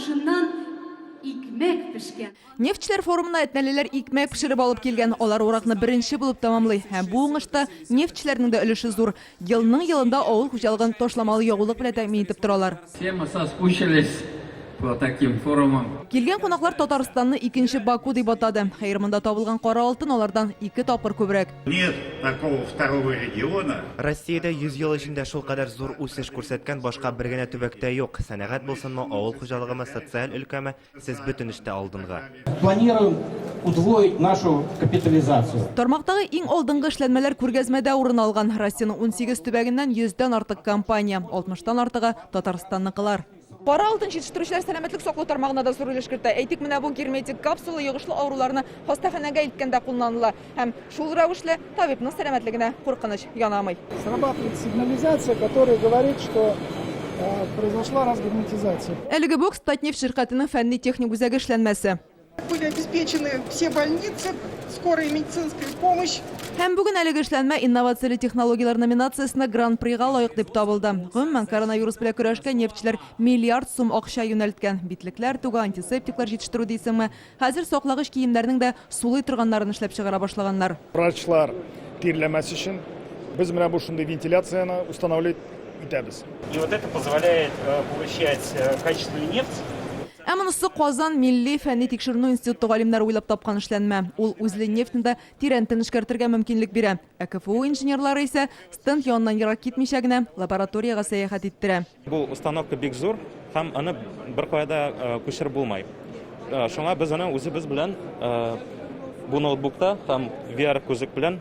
Шушыннан икмәк пешкән. Нефтьчеләр форумына әтнәлеләр икмәк пешереп алып килгән. Алар уракны беренче булып тәмамлый. Һәм бу уңышта нефтьчеләрнең дә өлеше зур. Елның-елында авыл хуҗалыгын ташламалы ягулык белән тәэмин итеп торалар. Все мы соскучились по таким форумам. Килгән кунаклар Татарстанны икенче Баку дип атады. Хәер, монда табылган кара алтын алардан ике тапкыр күбрәк. Нет такого второго региона. Россиядә 100 ел эчендә шулкадәр зур үсеш күрсәткән башка бер генә төбәк тә юк. Сәнәгать булсынмы, авыл хуҗалыгымы, социаль өлкәме, Сез бөтен эштә алдынгы. Планируем удвоить нашу капитализацию. Тармактагы иң алдынгы эшләнмәләр күргәзмәдә урын алган. Россиянең 18 төбәгеннән йөздән артык компания, алтмыштан артыгы Татарстанныкылар. Кара алтын җитештерүчеләр сәламәтлек саклау тармагына да зур өлеш кертә. Әйтик, менә бу герметик капсула йогышлы авыруларны хастаханәгә илткәндә кулланыла һәм шул рәвешле табибның сәламәтлегенә куркыныч янамый. Срабатывает сигнализация, которая говорит, что произошла разгерметизация. Әлеге бокс Татнефть ширкәтенең фәнни-техник үзәге эшләнмәсе. Были обеспечены все больницы скорой медицинской помощь. Һәм бүген әлеге эшләнмә Инновацияле технологияләр номинациясендә Гран-прига лаек дип табылды. Гомумән, коронавирус белән көрәшкә нефтьчеләр миллиард сум акча юнәлткән. Битлекләр түгү, антисептиклар җитештерү дисеңме, Хәзер саклагыч киемнәрнең дә сулый торганнарын эшләп чыгара башлаганнар. Врачлар тирләмәс өчен без менә бу шундый вентиляцияне устанавливать итәбез. И вот это позволяет получать качественную нефть. Ә монысы Казан милли фәнни тикшеренү институты галимнәре уйлап тапкан эшләнмә. Ул үзле нефтьне дә тирәнтен эшкәртергә мөмкинлек бирә. Ә КФУ инженерлары исә стенд яныннан ерак китмичә генә лабораториягә сәяхәт иттерә. Бу установка бик зур һәм аны беркая да күчереп булмый. Шуңа без аны үзебез белән бу ноутбукта һәм VR күзлек белән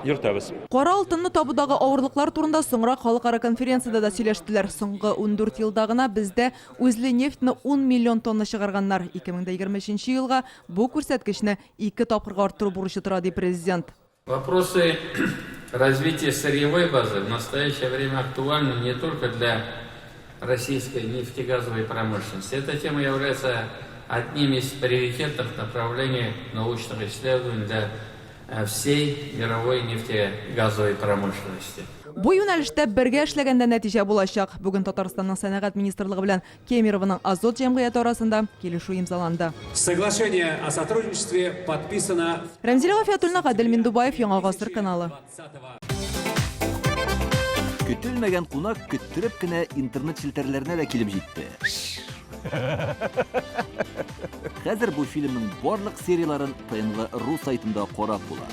йөртәбез. Кара алтынны табудагы авырлыклар турында соңрак халыкара конференциядә дә сөйләштеләр. Соңгы 14 елда гына бездә үзле нефтьне 10 миллион тонна чыгарганнар. 2023 елга бу күрсәткечне ике тапкырга арттыру бурычы тора, ди Президент. Вопросы развития сырьевой базы в настоящее время актуальны не только для российской нефтегазовой промышленности. Эта тема является одним из приоритетных направлений научных исследований для э, всей мировой нефтегазовой промышленности. Бу юнәлештә бергә эшләгәндә нәтиҗә булачак. Бүген Татарстанның сәнәгать министрлыгы белән Кемеровоның Азот җәмгыяте арасында килешү имзаланды. Соглашение о сотрудничестве подписано. Рәмзилә Гафиятуллина, Гадел Миндубаев, Яңа Гасыр каналы. Көтелмәгән кунак көттереп кенә интернет челтәрләренә дә килеп җитте. Хәзер бу фильмның барлык серияләрен ТНВ ру сайтында карап була.